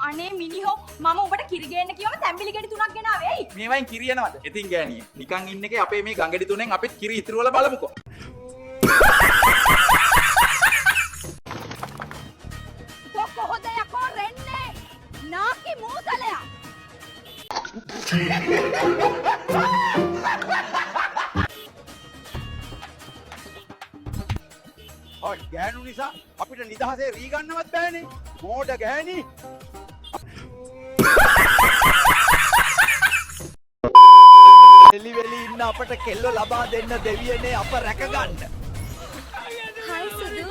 අනේ මිනිහෝ, මම උඹට කිරි ගේන්න කිව්වම තැඹිලි ගෙඩි තුනක් ගෙනාවේ ඇයි? මේවයින් කිරි එනවද? ඉතින් ගෑණියේ නිකන් ඉන්න එකේ අපේ මේ ගඟෙඩි තුනෙන් අපිත් කිරි ඉතුරු වල බලමුකෝ. කොහොද යකෝ රෙන්නේ? නාකි මූසලයා. ඔය ගෑනු නිසා අපිට නිදහසේ රී ගන්නවත් බෑනේ. මෝඩ ගෑණි. වෙලි වෙලි ඉන්න අපට කෙල්ලෝ ලබා දෙන්න දෙවියනේ අප රැකගන්න. හයි සුදු.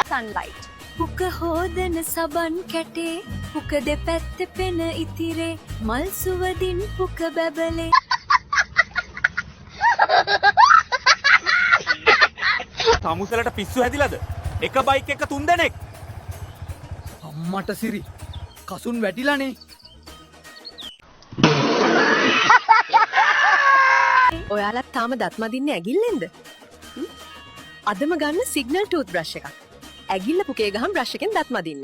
සන්ලයිට්. පුක හෝදන සබන් කැටේ පුක දෙපැත්ත පෙන ඉතිරේ මල් සුවදින් පුක බැබලේ. තමුසලට පිස්සු හැදිලාද? එක බයික් එක තුන් දෙනෙක්. අම්මට සිරි කසුන් වැටිලානේ. ඔයාලත් තාම දත් මදින්නේ ඇගිල්ලෙන්ද? අදම ගන්න සිග්නල් ටූත් බ්‍රෂ් එකක්. ඇගිල්ල පුකේ ගහන් බ්‍රෂ් එකෙන් දත් මදින්න.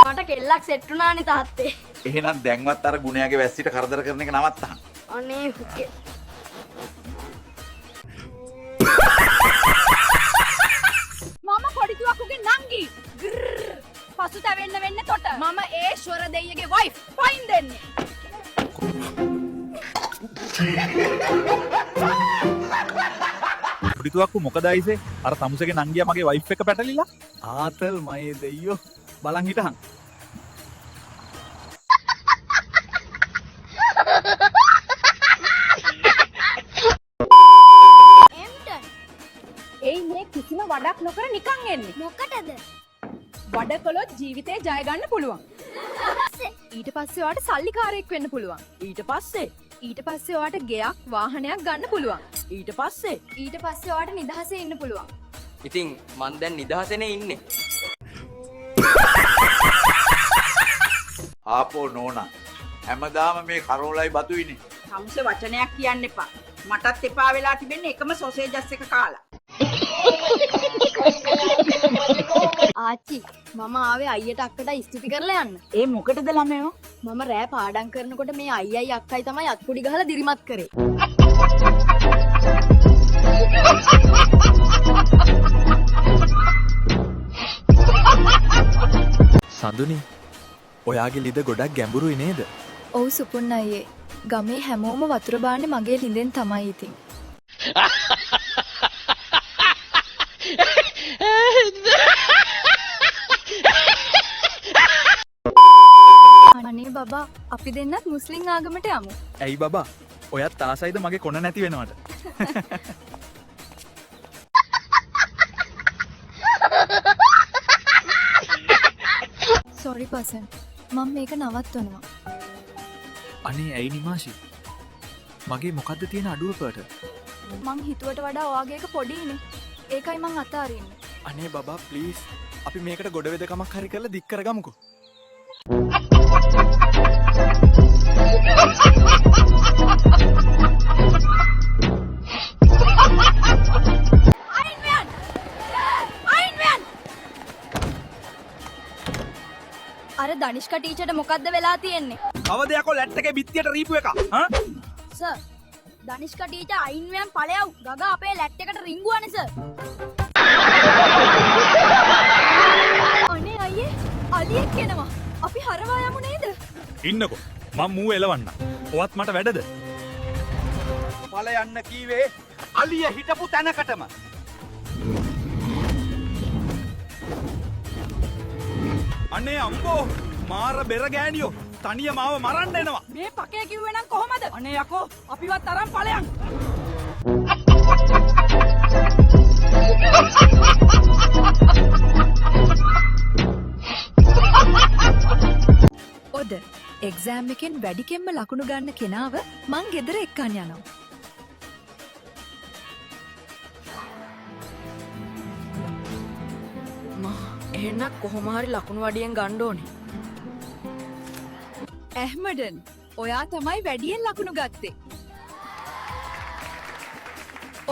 මට කෙල්ලක් සෙට් වුණානේ තාත්තේ. එහෙනම් දැන්වත් අර ගුණයාගේ වැස්සිට කරදර කරන එක නවත්තන්න. අනේ හුකේ. මම කොඩිතුවක්කුගේ නංගි. ග්‍රර්. පසුතැවෙන්න වෙන්න තොට. මම ඒශ්වර දෙයියගේ වයිෆ්. ෆයින් දෙන්නේ. කොඩිතුවක්කු මොකද අයිසේ? අර තමුසේගේ නංගියා මගේ වයිෆ් එක පැටලිලා. ආතල් මයේ දෙයියෝ බලන් හිටහන්. එම්ටන්. එයි මේ කිසිම වඩක් නොකර නිකන් එන්නේ. මොකටද? වඩ කළොත් ජීවිතේ ජය ගන්න පුළුවන්. ඊට පස්සේ ඔයාට සල්ලිකාරයෙක් වෙන්න පුළුවන්. ඊට පස්සේ? ඊට පස්සේ ඔයාට ගෙයක් වාහනයක් ගන්න පුළුවන්. ඊට පස්සේ? ඊට පස්සේ ඔයාට නිදහසේ ඉන්න පුළුවන්. ඉතින් මං දැන් නිදහසනේ ඉන්නේ. ආපෝ නෝනා. හැමදාම මේ කරෝලයි බතුයිනේ. තමුසේ වචනයක් කියන්න එපා. මටත් එපා වෙලා තිබෙන්නේ එකම සොසේජස් එක කාලා. ආච්චි, මම ආවේ අයියට අක්කට ස්තුති කරලා යන්න. ඒ මොකටද ළමයෝ? මම රෑ පාඩම් කරනකොට මේ අයියයි අක්කයි තමයි අත්පුඩි ගහලා දිරිමත් කරේ. සඳුනි, ඔයාගේ ලිද ගොඩක් ගැඹුරුයි නේද? ඔව් සුපුන් අයියේ, ගමේ හැමෝම වතුර බාන්නේ මගේ ලිඳෙන් තමයි ඉතින්. අනේ බබා, අපි දෙන්නත් මුස්ලිම් ආගමට යමු. ඇයි බබා, ඔයත් ආසයිද මගේ කොන නැති වෙනවට? සෝරි පසන්, මම මේක නවත්වනවා. අනේ ඇයි නිමාෂි? මගේ මොකද්ද තියෙන අඩුව පට? මං හිතුවට වඩා ඔයාගේ එක පොඩිනේ. ඒකයි මං අතාරින්නේ. අනේ බබා ප්ලීස්, අපි මේකට ගොඩ වෙදකමක් හරි කරලා දික් කරගමුකෝ. අයින් වෙන්න! අයින් වෙන්න! අර දනිෂ්කා ටීචර්ට මොකද්ද වෙලා තියෙන්නේ? කවද යකෝ ලැට් එකේ බිත්තියට රීපු එක? හා? සර්, දනිෂ්කා ටීචර් අයින් වෙන්න ඵලයව්. ගගා අපේ ලැට් එකට රිංගුවානේ සර්. අනේ අයියේ, අලියෙක් එනවා. අපි හරවා යමු නේද? ඉන්නකෝ. මං මූ එලවන්න. ඔවත් මට වැඩද? ඵල යන්න කීවේ අලිය හිටපු තැනකටම. අනේ අම්බෝ, මාර බෙර ගෑණියෝ තනිය මාව මරන්න එනවා. මේ පකේ කිව්වේ නම් කොහමද? අනේ යකෝ අපිවත් අරන් ඵලයන්. ඔද එක්සෑම් එකෙන් වැඩිකෙන්ම ලකුණු ගන්න කෙනාව මං ගෙදර එක්කන් යනවා. මා එහෙනම් කොහොම හරි ලකුණු වඩියෙන් ගන්න ඕනේ. ඇහ්මඩන්, ඔයා තමයි වැඩියෙන් ලකුණු ගත්තේ.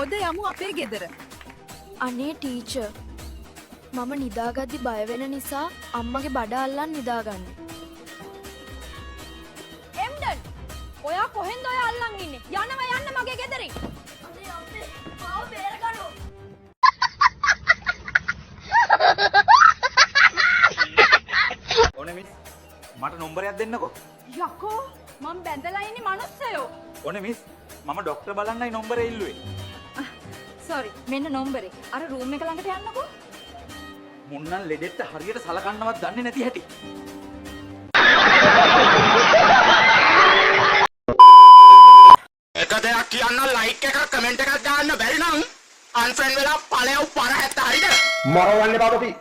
ඔද යමු අපේ ගෙදර. අනේ ටීචර්, මම නිදාගද්දි බය වෙන නිසා අම්මගේ බඩ අල්ලන් නිදාගන්නේ. එම්ඩන්, ඔයා කොහෙන්ද ඔය අල්ලන් ඉන්නේ? යනවා යන්න මගේ ගෙදරින්. අනේ අම්මේ, මාව බේරගන්න. ඕනේ මිස්, මට නම්බරයක් දෙන්නකෝ. යකෝ, මං බැඳලා ඉන්නේ මනුස්සයෝ. ඕනේ මිස්, මම ඩොක්ටර් බලන්නයි නම්බරේ ඉල්ලුවේ. සෝරි, මෙන්න නම්බරේ. අර රූම් එක ළඟට යන්නකෝ. මුන්නන් ලෙඩෙට්ට හරියට සලකන්නවත් දන්නේ නැති හැටි. එක දෙයක් කියන්න, ලයික් එකක් කමෙන්ට් එකක් දාන්න බැරි නම් අන්ෆ්‍රෙන්ඩ් වෙලා ඵලයව පර හැත්ත, හරිද? මරවන්න එපා තොපි.